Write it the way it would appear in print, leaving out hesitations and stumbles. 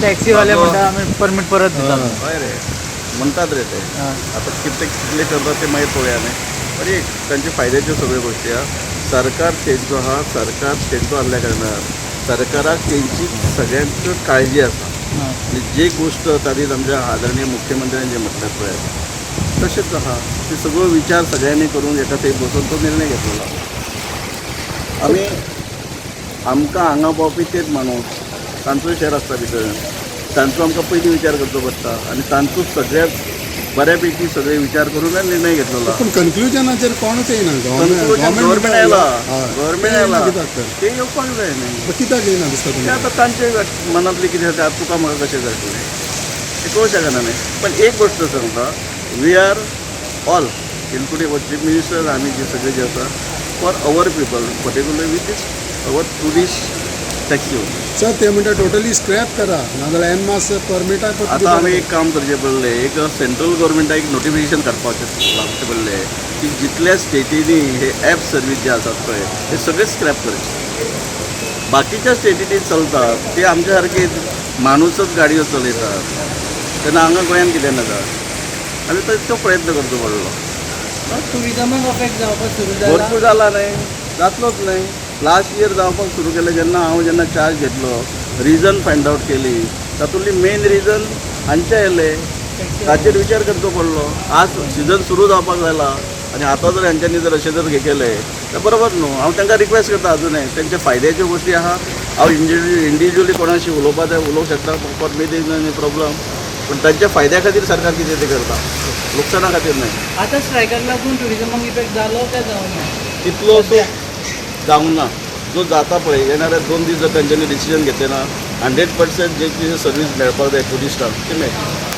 टॅक्सीवाले म्हाजो- म्हणटा आमी परमीट परत दिता. हय रे, म्हणटात रे ते. आतां कितें कितले करतात ते मागीर पळोवया न्ही. पण एक तांचे फायद्याच्यो सगळ्यो गोश्टी आहा. सरकार तेंचो आहा, सरकार तेंचो आहल्या कारणान सरकाराक तेंची सगळ्यांच्यो काळजी आसा. आनी जी गोश्ट तारीच आमच्या आदरणीय मुख्यमंत्र्यांनी जे म्हटलें पळय तशेंच आहा. ते सगळो विचार सगळ्यांनी करून एका थंय बसून तो निर्णय घेतलेलो आहा. आमी आमकां हांगा पावपी तेच माणूस, तांचो शेर आसता भितर, तांचो आमकां पयलीं विचार करचो पडटा आनी तांचो सगळ्यात बऱ्या पैकी सगळे विचार करून निर्णय घेतलेलो आहा. पूण कन्क्लुजनाचेर कोणूच येयना. गव्हर्मेंट गव्हर्मेंट आयला, गव्हर्मेंट आयला. कित्याक तर? ते येवपाक जाय न्ही. कित्याक येयना दिसता ते तुमकां? आतां तांचे मनांतलें कितें आसा ते तुका म्हाका कशें कळटलें, तें कळूंक शकना न्ही. पण एक गोश्ट सांगता, we are all including chief minister, आमी जे सगळे जे आसा for our people, particular with this our tourist taxi. Sir, ते म्हणटा टोटली स्क्रॅप करा, नाजाल्यार एनमास परमिटा. आतां आमी एक काम करचें पडलें, एक सेंट्रल गव्हर्मेंटाक एक नोटिफिकेशन काडपाचें लागचें पडलें की जितल्या स्टेटींनी हे ॲप सर्वीस जे आसात पळय ते सगळे स्क्रॅप करचे. बाकीच्या स्टेटींनी चलतात ते, आमच्या सारके माणूसच गाडयो चलयतात, तेन्ना हांगा गोंयान कितें नाका? आनी तो प्रयत्न करचो पडलो. टुरिजमाक अफेक्ट जावपाक सुरू जाला. भरपूर जाला न्ही, जातलोच न्ही. लास्ट इयर जावपाक सुरू केलें जेन्ना हांव जेन्ना चार्ज घेतलो, रिजन फायंड आवट केली, तातूंतली मेन रिजन हांचे येयलें, ताचेर विचार करचो पडलो. आज सिजन सुरू जावपाक जाला आनी आतां जर हेंच्यांनी जर अशें जर हे केलें तर बरोबर न्हू. हांव तांकां रिक्वेस्ट करता, अजुनय तेंच्या फायद्याच्यो गोश्टी आहा. हांव इंडिविज्युअली कोणाशी उलोवपा जाय उलोवंक शकता, for me is no problem. पूण तांच्या फायद्या खातीर सरकार कितें तें करता, लुकसाणा खातीर न्हय. आतां स्ट्रायकाक लागून टुरिजमाक इफेक्ट जालो काय जावना? तितलोसो जावंक ना जो जाता पळय. येणाऱ्या 2 दीस जर तेंच्यांनी डिसिजन घेतलें ना, 100% जे कितें सर्वीस मेळपाक जाय ट्युरिस्टांक ती मेळटली.